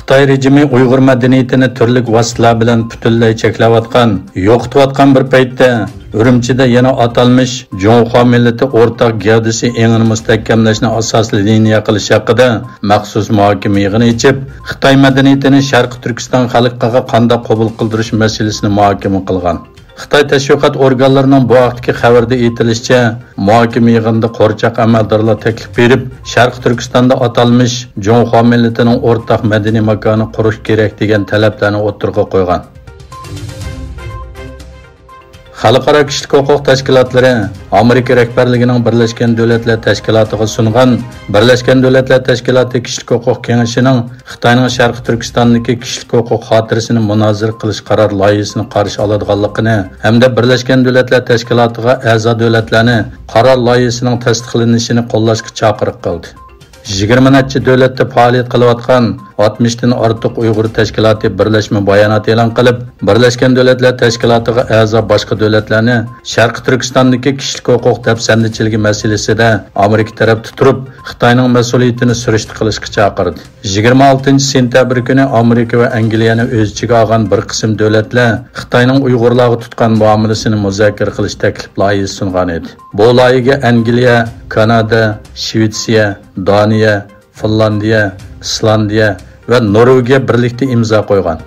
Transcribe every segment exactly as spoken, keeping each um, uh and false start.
خىتاي رېجىمى ئۇيغۇر مەدەنىيىتىنى تۈرلۈك ۋاسىتىلەر بىلەن پۈتۈنلەي چەكلەۋاتقان، يوقىتىۋاتقان بىر پەيتتە، ئۈرۈمچىدە يەنە ئاتالمىش جۇڭخۇا مىللىتى ئورتاق گەۋدىسى ئېڭىنى مۇستەھكەملەشنى ئاساسىي لىنىيە قىلىش ھەققىدە مەخسۇس مۇھاكىمە يىغىنى ئېچىپ، خىتاي مەدەنىيىتىنى شەرقىي تۈركىستان خەلقىگە قانداق قوبۇل قىلدۇرۇش مەسىلىسىنى مۇھاكىمە قىلغان. خىتاي تەشۋىقات ئورگانلىرىنىڭ بۇ ھەقتىكى خەۋىرىدە ئېيتىلىشىچە، مۇھاكىمە يىغىنىدا قورچاق ئەمەلدارلار تەكلىپ بېرىپ، شەرقىي تۈركىستاندا ئاتالمىش جۇڭخۇا مىللىتىنىڭ ئورتاق مەدەنىي ماكانى قۇرۇش كېرەك دېگەن تەلەپلەرنى ئوتتۇرىغا قويغان. خەلقئارا كىشىلىك ھوقۇق تەشكىلاتلىرى ئامېرىكا رەھبەرلىكىنىڭ بىرلەشكەن دۆلەتلەر تەشكىلاتىغا سۇنغان بىرلەشكەن دۆلەتلەر تەشكىلاتى كىشىلىك ھوقۇق كېڭىشىنىڭ خىتاينىڭ شەرقىي تۈركىستاندىكى كىشىلىك ھوقۇق خاتىرىسىنى مۇنازىرە قىلىش قارار لايىھىسىنى قارشى ئالىدىغانلىقىنى ھەمدە بىرلەشكەن دۆلەتلەر تەشكىلاتىغا ئەزا دۆلەتلەرنى قارار لايىھىسىنىڭ تەستىقلىنىشىنى قوللاشقا چاقىرىق قىلدى. يىگىرمە نەچچە دۆلەتتە پائالىيەت قىلىۋاتقان ئاتمىشتىن ئارتۇق ئۇيغۇر تەشكىلاتى بىرلەشمە بايانات ئېلان قىلىپ، بىرلەشكەن دۆلەتلەر تەشكىلاتىغا ئەزا باشقا دۆلەتلەرنى شەرقىي تۈركىستاندىكى كىشىلىك ھوقۇق دەپسەندىچىلىكى مەسىلىسىدە ئامېرىكا تەرەپتە تۇرۇپ، خىتاينىڭ مەسئۇلىيىتىنى سۈرۈشتە قىلىشقا چاقىردى. يىگىرمە ئالتىنچى سېنتەبىر كۈنى ئامېرىكا ۋە ئەنگلىيەنى ئۆز ئىچىگە ئالغان بىر قىسىم دۆلەتلەر خىتاينىڭ ئۇيغۇرلارغا تۇتقان مۇئامىلىسىنى مۇزاكىرە قىلىش تەكلىپ لايىھىسى سۇنغان ئىدى. بۇ لايىھىگە ئەنگلىيە، كانادا، شىۋېتسىيە، دانىيە، فىنلاندىيە، ئىسلاندىيە ۋە نورۋېگىيە بىرلىكتە ئىمزا قويغان.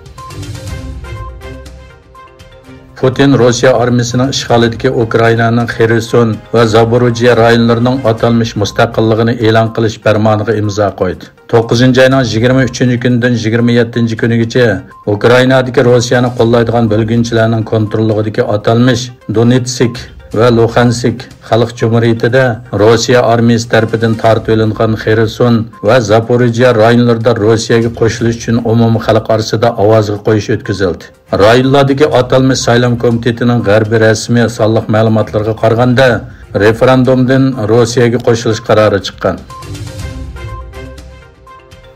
پۇتىن روسىيە ئارمىيىسىنىڭ ئىشغالىدىكى ئۇكرائىنانىڭ خېرسون ۋە زاپوروژيە رايونلىرىنىڭ ئاتالمىش مۇستەقىللىقىنى ئېلان قىلىش پەرمانىغا ئىمزا قويدى. توققۇزىنچى ئاينىڭ يىگىرمە ئۈچىنچى كۈنىدىن يىگىرمە يەتتىنچى كۈنىگىچە ئۇكرائىنادىكى روسىيەنى قوللايدىغان بۆلگۈنچىلەرنىڭ كونتروللۇقىدىكى ئاتالمىش دونېتسك ۋە لۇخانسك خەلق جۇمھۇرىيىتىدە روسىيە ئارمىيىسى تەرىپىدىن تارتىۋېلىنغان خېرسون ۋە زاپوروژيە رايونلىرىدا روسىيەگە قوشۇلۇش ئۈچۈن ئومۇمىي خەلق ئارىسىدا ئاۋازغا قويۇش ئۆتكۈزۈلدى. رايونلاردىكى ئاتالمىش سايلام كومىتېتىنىڭ غەربىي رەسمىي سانلىق مەلۇماتلىرىغا قارىغاندا، رېفېرېندۇمدىن روسىيەگە قوشۇلۇش قارارى چىققان.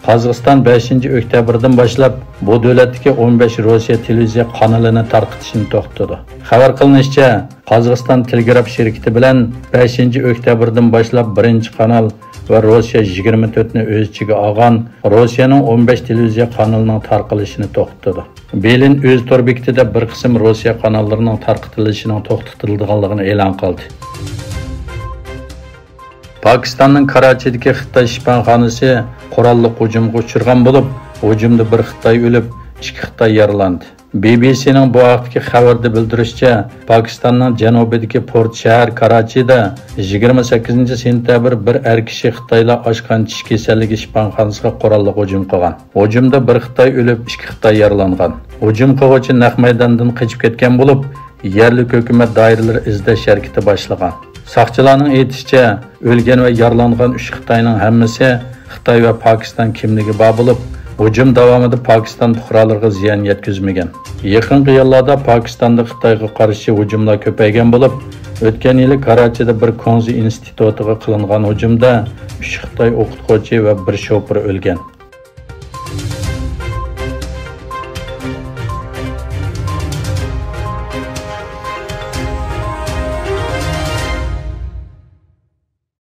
قازاقىستان بەشىنچى ئۆكتەبىردىن باشلاپ بۇ دۆلەتتىكى ئون بەش روسىيە تېلېۋىزىيە قانىلىنى تارقىتىشنى توختىتىدۇ. خەۋەر قىلىنىشىچە، قازاقىستان تېلېگراف شىركىتى بىلەن بەشىنچى ئۆكتەبىردىن باشلاپ بىرىنچى قانال ۋە روسىيە يىگىرمە تۆتنى ئۆز ئىچىگە ئالغان روسىيەنىڭ ئون بەش تېلېۋىزىيە قانىلىنىڭ تارقىلىشىنى توختىتىدۇ. بېلىن ئۆز تور بېكىتىدە بىر قىسىم روسىيە قاناللىرىنىڭ تارقىتىلىشىنىڭ توختىتىلىدىغانلىقىنى ئېلان قىلدى. پاكىستاننىڭ كاراچىدىكى خىتاي شىپاخانىسى قوراللىق ھۇجۇمغا ئۇچرىغان بولۇپ، ھۇجۇمدا بىر خىتاي ئۆلۈپ، ئىككى خىتاي يارىلاندى. بى بى سىنىڭ بۇ ھەقتىكى خەۋىرىدە بىلدۈرۈشىچە، پاكىستاننىڭ جەنۇبىدىكى پورت شەھەر كاراچىدا يىگىرمە سەككىزىنچى سېنتەبىر بىر ئەر كىشى خىتايلار ئاچقان چىش كېسەللىكى شىپاخانىسىغا قوراللىق ھۇجۇم قىلغان. ھۇجۇمدا بىر خىتاي ئۆلۈپ، ئىككى خىتاي يارىلانغان. ھۇجۇم قىلغۇچى نەق مەيداندىن قېچىپ كەتكەن بولۇپ، يەرلىك ھۆكۈمەت دائىرىلىرى ئىزدەش ھەرىكىتى باشلىغان. ساقچىلارنىڭ ئېيتىشىچە، ئۆلگەن ۋە يارىلانغان ئۈچ خىتاينىڭ ھەممىسى خىتاي ۋە پاكىستان كىملىكى بار بولۇپ، ھۇجۇم داۋامىدا پاكىستان پۇقرالىرىغا زىيان يەتكۈزمىگەن. يېقىنقى يىللاردا پاكىستاندا خىتايغا قارشى ھۇجۇملار كۆپەيگەن بولۇپ، ئۆتكەن يىلى كاراچىدا بىر كۇڭزى ئىنستىتۇتىغا قىلىنغان ھۇجۇمدا ئۈچ خىتاي ئوقۇتقۇچى ۋە بىر شوپۇر ئۆلگەن.